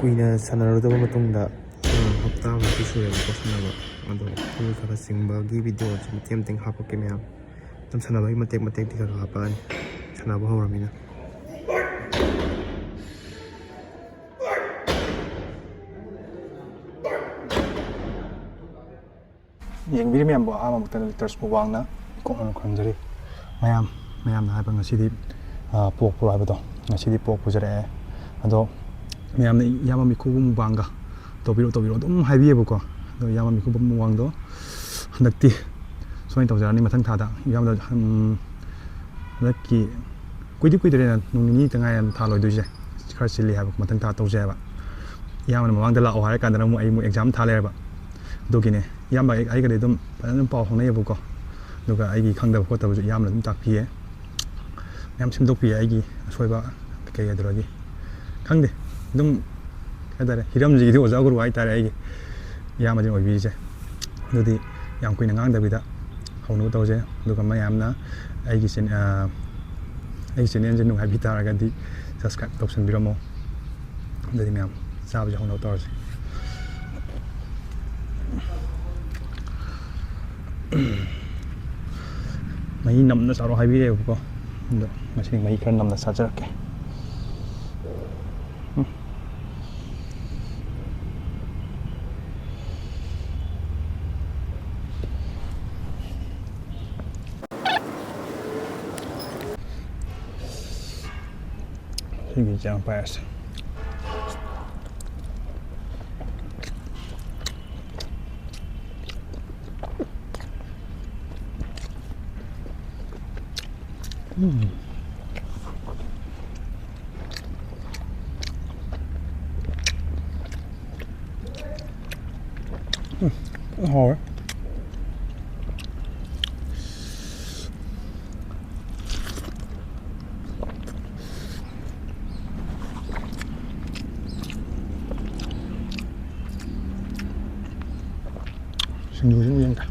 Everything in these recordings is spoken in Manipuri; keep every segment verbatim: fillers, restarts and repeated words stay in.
ꯀꯨꯏꯅ ꯁꯥꯟꯅꯔꯨꯗꯕ ꯃꯇꯨꯡꯗ, ꯑ, ꯍꯞꯇꯥꯃꯨꯛꯇꯤ ꯁꯨꯔꯦꯕꯀꯣ ꯁꯥꯟꯅꯕ꯫ ꯑꯗꯣ ꯏ ꯈꯔ ꯈꯔ ꯆꯤꯡꯕꯒꯤ ꯚꯤꯗꯤꯑꯣꯁꯨ ꯃꯇꯦꯛ ꯃꯇꯦꯛ ꯍꯥꯞꯄꯛꯀꯦ ꯃꯌꯥꯝ꯫ ꯑꯗꯨꯝ ꯁꯥꯟꯅꯕꯒꯤ ꯃꯇꯦꯛ ꯃꯇꯦꯛꯇꯤ ꯈꯔ ꯈꯔ ꯍꯥꯞꯄꯛꯑꯅꯤ, ꯁꯥꯟꯅꯕ ꯍꯧꯔꯃꯤꯅ꯫ ꯌꯦꯡꯕꯤꯔꯤ ꯃꯌꯥꯝꯕꯨ ꯑꯍꯥꯟꯕ ꯃꯛꯇꯗ ꯂꯤꯇꯔꯁ ꯃꯨꯛꯕꯥꯡꯅ ꯏꯀꯣꯛ ꯃꯅꯨꯡ ꯈꯨꯔꯨꯝꯖꯔꯤ꯫ ꯃꯌꯥꯝ, ꯃꯌꯥꯝꯅ ꯍꯥꯏꯕ ꯉꯁꯤꯗꯤ, ꯑ, ꯄꯣꯛꯄ꯭ꯔꯣ ꯍꯥꯏꯕꯗꯣ, ꯉꯁꯤꯗꯤ ꯄꯣꯛ ꯄꯨꯖꯔꯛꯑꯦ꯫ ꯑꯗꯣ ꯃꯌꯥꯝꯅ ꯏꯌꯥꯝꯕ ꯃꯤꯈꯨꯕ ꯃꯨꯛꯕꯥꯡꯒ ꯇꯧꯕꯤꯔꯣ, ꯇꯧꯕꯤꯔꯣ ꯑꯗꯨꯝ ꯍꯥꯏꯕꯤꯌꯦꯕꯀꯣ꯫ ꯑꯗꯣ ꯏꯌꯥꯝꯕ ꯃꯤꯈꯨꯕ ꯃꯨꯛꯕꯥꯡꯗꯣ ꯍꯟꯗꯛꯇꯤ ꯁꯣꯏꯅ ꯇꯧꯖꯔꯛꯑꯅꯤ ꯃꯊꯪ ꯊꯥꯗ꯫ ꯏꯌꯥꯝꯕꯗ, ꯎꯝ, ꯍꯟꯗꯛꯀꯤ ꯀꯨꯏꯗꯤ ꯀꯨꯏꯗ꯭ꯔꯦꯅ, ꯅꯣꯡ ꯅꯤꯅꯤꯇ ꯉꯥꯏꯔꯦ ꯊꯥ ꯂꯣꯏꯗꯣꯏꯁꯦ꯫ ꯈꯔ ꯆꯤꯜꯂꯤ ꯍꯥꯏꯕ, ꯃꯊꯪ ꯊꯥ ꯇꯧꯁꯦ ꯍꯥꯏꯕ꯫ ꯏꯌꯥꯝꯕꯅ ꯃꯃꯥꯡꯗ ꯂꯥꯛꯑꯣ ꯍꯥꯏꯔ ꯀꯥꯟꯗꯅ ꯑꯃꯨꯛ ꯑꯩ ꯑꯃꯨꯛ ꯑꯦꯛꯖꯥꯝ ꯊꯥ ꯂꯩꯔꯕ꯫ ꯑꯗꯨꯒꯤꯅꯦ꯫ ꯏꯌꯥꯝꯕ ꯑꯩ-, ꯑꯩꯒꯗꯤ ꯑꯗꯨꯝ ꯐꯖꯅ ꯑꯗꯨꯝ ꯄꯥꯎ ꯐꯥꯎꯅꯩꯌꯦꯕꯀꯣ꯫ ꯑꯗꯨꯒ ꯑꯩꯒꯤ ꯈꯪꯗꯕ ꯈꯣꯠꯇꯕꯁꯨ ꯏꯌꯥꯝꯕꯅ ꯑꯗꯨꯝ ꯇꯥꯛꯄꯤꯌꯦ꯫ ꯃꯌꯥꯝ ꯁꯦꯝꯗꯣꯛꯄꯤꯌꯦ ꯑꯩꯒꯤ ꯑꯁꯣꯏꯕ ꯀꯩꯀꯩ ꯑꯗꯨꯗꯒꯤ꯫ ꯈꯪꯗꯦ꯫ ꯑꯗꯨꯝ ꯀꯩ ꯍꯥꯏꯇꯥꯔꯦ, ꯍꯤꯔꯝꯁꯤꯒꯤꯗꯤ ꯑꯣꯖꯥ ꯒꯨꯔꯨ ꯍꯥꯏꯇꯥꯔꯦ ꯑꯩꯒꯤ ꯏꯌꯥꯝꯕꯁꯤꯅ ꯑꯣꯏꯕꯤꯔꯤꯁꯦ꯫ ꯑꯗꯨꯗꯤ ꯌꯥꯝ ꯀꯨꯏꯅ ꯉꯥꯡꯗꯕꯤꯗ ꯍꯧꯅꯕ ꯇꯧꯁꯦ꯫ ꯑꯗꯨꯒ ꯃꯌꯥꯝꯅ ꯑꯩꯒꯤ ꯆꯦꯟ-, ꯑ, ꯑꯩꯒꯤ ꯆꯦꯅꯦꯜꯁꯦ ꯅꯨꯡꯉꯥꯏꯕꯤ ꯇꯥꯔꯒꯗꯤ subscribe ꯇꯧꯁꯟꯕꯤꯔꯝꯃꯣ꯫ ꯑꯗꯨꯗꯤ ꯃꯌꯥꯝ ꯆꯥꯕꯁꯦ ꯍꯧꯅꯕ ꯇꯧꯔꯁꯦ꯫ ꯃꯍꯤ ꯅꯝꯅ ꯆꯥꯔꯣ ꯍꯥꯏꯕꯤꯔꯦꯕꯀꯣ꯫ ꯑꯗꯣ ꯉꯁꯤꯗꯤ ꯃꯍꯤ ꯈꯔ ꯅꯝꯅ ꯆꯥꯖꯔꯛꯀꯦ꯫ ꯎꯝ꯫ ꯁꯤꯒꯤ ꯆꯥꯡ ꯄꯥꯏꯔꯁꯦ꯫ ꯎꯝ꯫ ꯎꯝ, ꯐꯖꯅ ꯍꯥꯎꯔꯦ꯫ ꯁꯤꯡꯖꯨꯁꯤ ꯑꯃꯨꯛ ꯌꯦꯡꯒꯦ꯫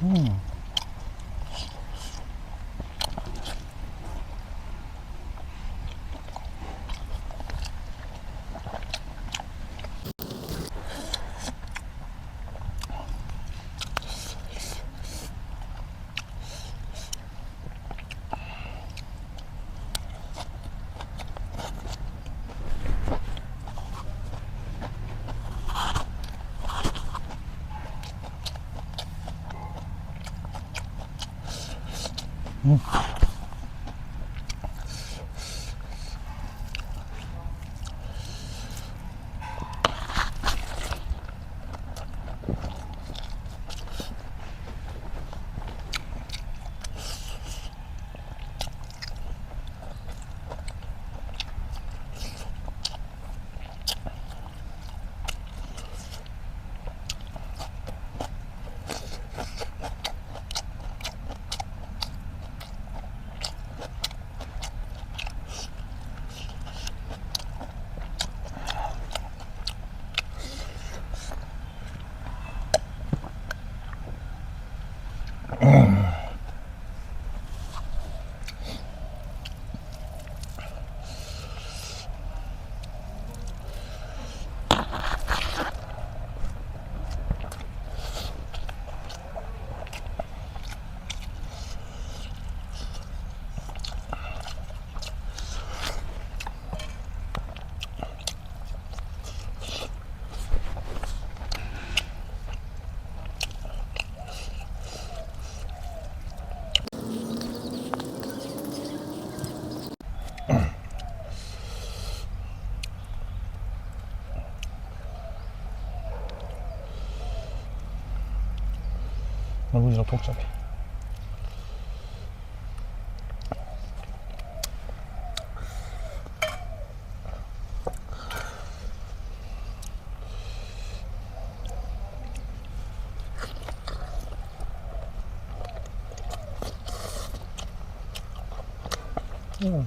ꯎꯝ꯫ ꯃꯔꯨꯁꯦ ꯂꯧꯊꯣꯛꯆꯒꯦ꯫ ꯎꯝ꯫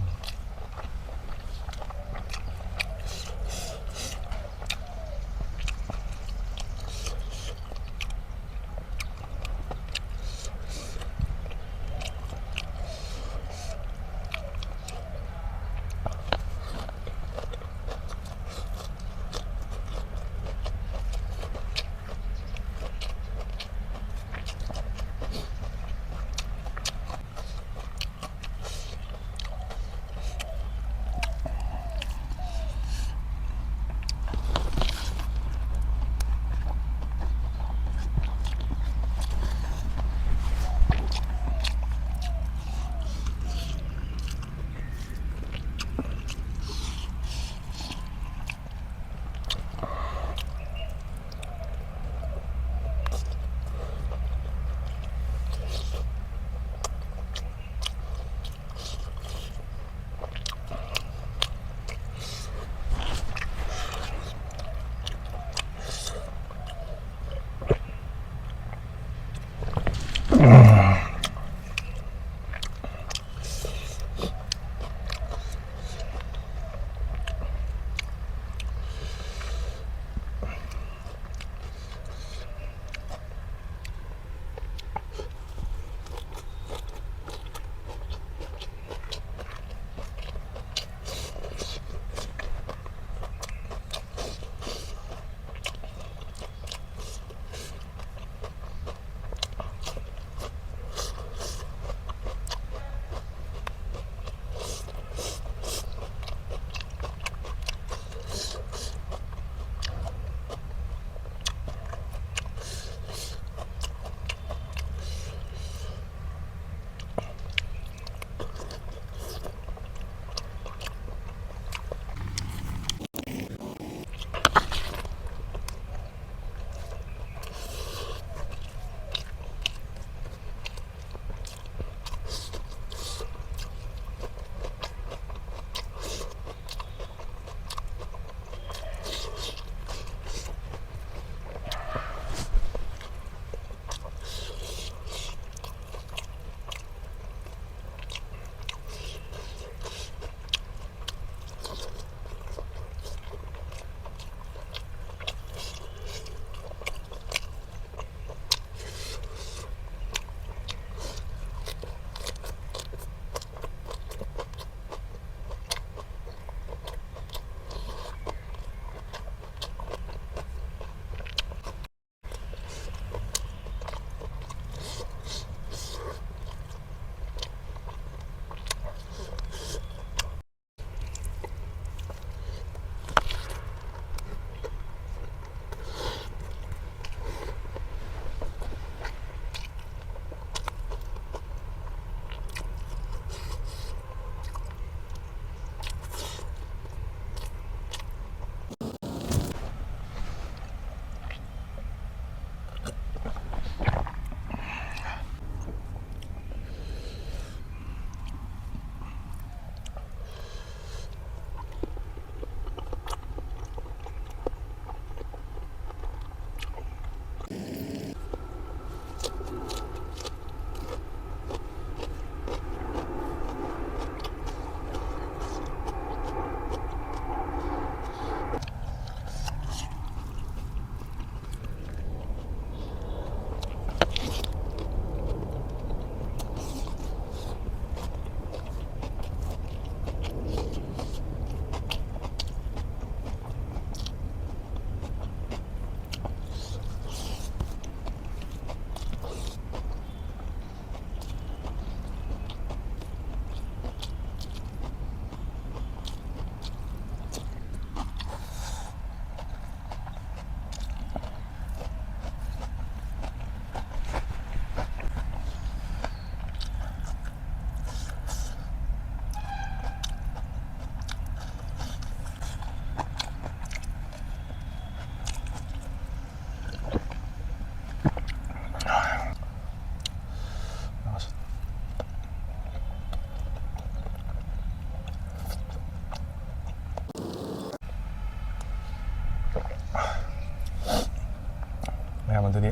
ꯃꯌꯥꯝ ꯑꯗꯨꯗꯤ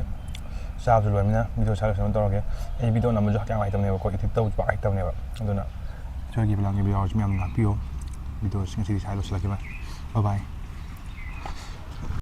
ꯆꯥꯕꯁꯨ ꯂꯣꯏꯔꯃꯤꯅ video ꯁ꯭ꯋꯥꯏ ꯂꯣꯏꯁꯤꯟꯅꯕ ꯇꯧꯔꯒꯦ꯫ ꯑꯩ video ꯅꯝꯕꯁꯨ ꯍꯛꯆꯥꯡ ꯍꯩꯇꯕꯅꯦꯕꯀꯣ, edit ꯇꯧꯕꯁꯨ ꯄꯥꯛ ꯍꯩꯇꯕꯅꯦꯕ꯫ ꯑꯗꯨꯅ ꯁꯣꯏꯈꯤꯕ ꯂꯥꯟꯈꯤꯕ ꯌꯥꯎꯔꯁꯨ ꯃꯌꯥꯝꯅ ꯉꯥꯛꯄꯤꯌꯣ꯫ Video ꯁꯤ ꯉꯁꯤꯗꯤ ꯁ꯭ꯋꯥꯏ ꯂꯣꯏꯁꯤꯜꯂꯒꯦ꯫ Bye bye꯫